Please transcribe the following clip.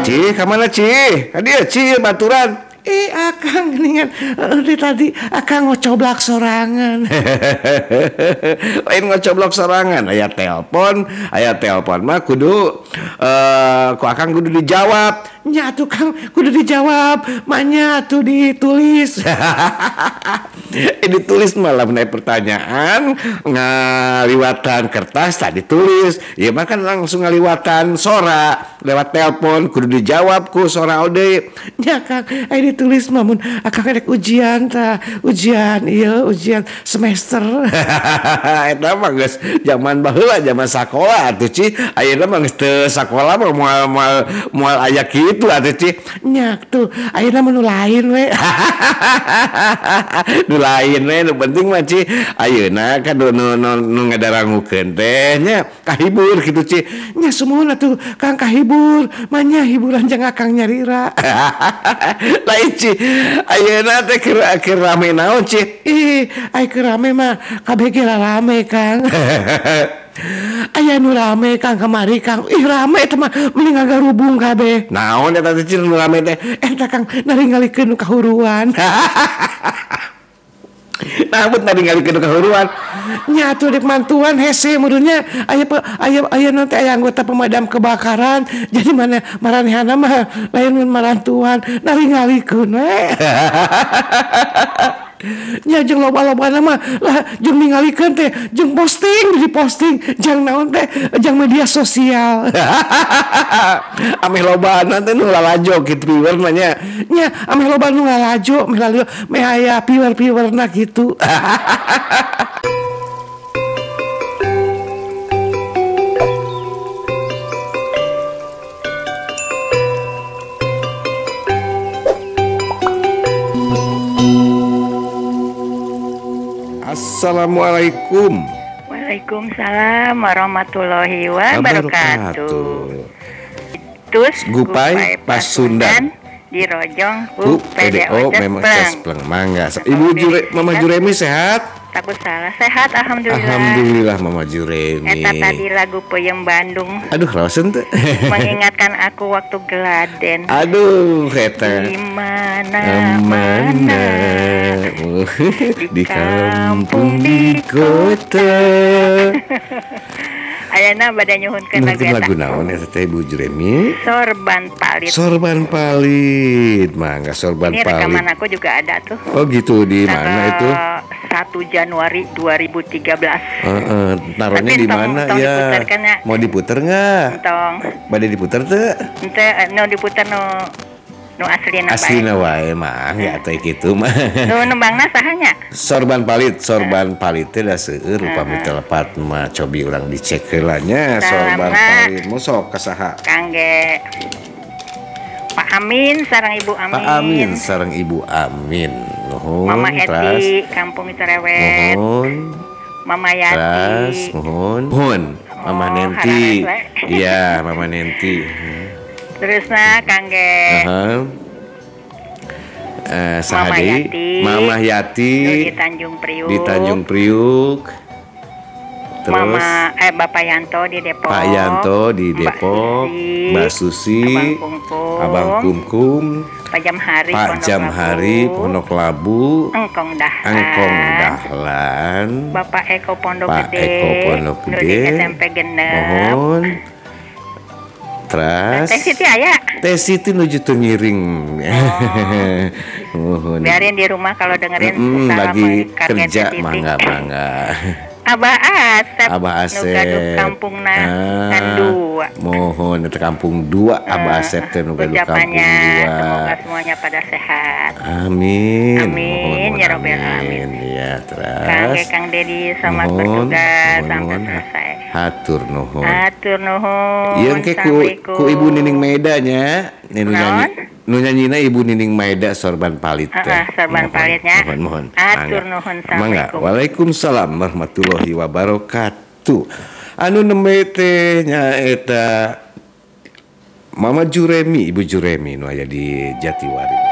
Ci, kamana Ci? Kadieu Ci baturan. Ih, akang geuningan di tadi akang ngocoblak sorangan. Lain ngocoblak sorangan, aya telepon mah kudu ku akang kudu dijawab. Nya atuh Kang kudu dijawab, manya atuh ditulis. Ditulis malah menaik pertanyaan ngaliwatan kertas tadi tulis. Ya mah kan langsung ngaliwatan sora lewat telepon kudu dijawab ku sora ode. Nya Kang, aya ditulis mah mun akang rek ujian tah, ujian ieu ujian semester. Eta mah geus zaman baheula zaman sakola atuh Ci. Ayeuna mah geus teu sakola mah moal moal aya kitu atuh Ci. Nya tuh ayeuna mah nu lain we. Nu lain we nu penting mah Ci. Ayeuna kan nu ngadarangukeun teh nya kahibur kitu Ci. Nya sumuhun atuh Kang kahibur, manya hiburan jang akang nyarira. Lain Ci, ayeuna teh keur rame naon Ci? Ih, ai keur rame mah kabeh ge rame Kang. Aya nu rame Kang kamari Kang. Ih rame eta mah mending ngagarubung kabeh. Naon eta teh Ci nu rame teh? Eta Kang naringalikeun nu kahuruan. Nah, bet naringalikeun nu kahuruan. Nya atuh dek mantuan hese meureunnya aya aya aya nanti aya anggota pemadam kebakaran. Jadi mana maranehana mah lain mun marantuan naringalikeun we. Nya jeung loba-lobana mah lah jeung ningalikeun teh jeung posting di posting jang naon teh jang media sosial. Ameh lobana teh nu lalajo kitu viewer mah nya. Nya ameh loba nu lalajo meh lalajo meh aya viewer-viewerna kitu. Assalamualaikum. Waalaikumsalam warahmatullahi wabarakatuh. Terus Gupai Pasundan di Rojong ku PDO memang cespleng mangga. Ibu Jure, Mama Juremi sehat? Takut salah, sehat alhamdulillah. Alhamdulillah Mama Juremi. Eta tadi lagu Peuyeum Bandung. Aduh, raoseun teh. Mengingatkan aku waktu geladen. Aduh, eta. Di mana mana di kampung di kota. Ayeuna bade nyuhunkeun lagu eta. Lagu naon eta teh Ibu Juremi? Sorban Palit. Sorban Palit. Mangga Sorban Ini Palit. Ini rekaman aku juga ada tuh. Oh gitu, di mana itu? 1 Januari 2013. Taruhnya di mana ya? Mau diputer nggak? Entong. Bade diputer teu? Ente nu diputer nu nu aslina bae. Aslina wae mah ya teh kitu mah. Nu nembangna saha nya? Sorban Palit, Sorban Palit teh da seueur upami teu lepat mah cobi urang dicek heula nya Sorban Palit. Mun sok ka saha? Kangge Pak Amin sareng Ibu Amin. Pak Amin sareng Ibu Amin. Nuhun. Mama Eti Kampung Cerewet. Nuhun. Mama Yati. Teras, nuhun. Nuhun. Mama Nenti. Iya, Mama Nenti. Terusna kangge Mama Yati. Mama Yati di Tanjung Priuk. Di Tanjung Priuk. Terus Mama Bapak Yanto di Depok. Pak Yanto di Depok, Mbak Susi, Abang Kumkum, Pak Jamhari, Pak Jamhari Pondok Labu, Engkong Dahlan, Engkong Dahlan, Bapak Eko Pondok Pak Gede, Eko Pondok Gede, SMP Genep. Mohon. Terus Teh Siti aya. Teh Siti nuju teu ngiring. Oh. Biarin di rumah kalau dengerin lagi kerja mangga-mangga. Abah Asep, Abah Asep, nu gaduh kampungna kan dua. Mohon eta kampung dua, Abah Asep teh nu gaduh kampung dua. Semoga semuanya pada sehat. Amin. Amin. Mohon, ya robbal alamin. Ya, terus. Kang Dedi selamat bertugas sampai selesai. Hatur nuhun. Hatur nuhun. Ieu ke ku Ibu Nining Maida nya, nu nyanyi. Nu nyanyina Ibu Nining Maida Sorban Palit teh. Sorban Palitnya. Mohon mohon. Atur nuhun. Mangga. Waalaikumsalam warahmatullahi wabarakatuh. Anu nembe teh nyaeta Mama Juremi, Ibu Juremi nu aya di Jatiwaringin.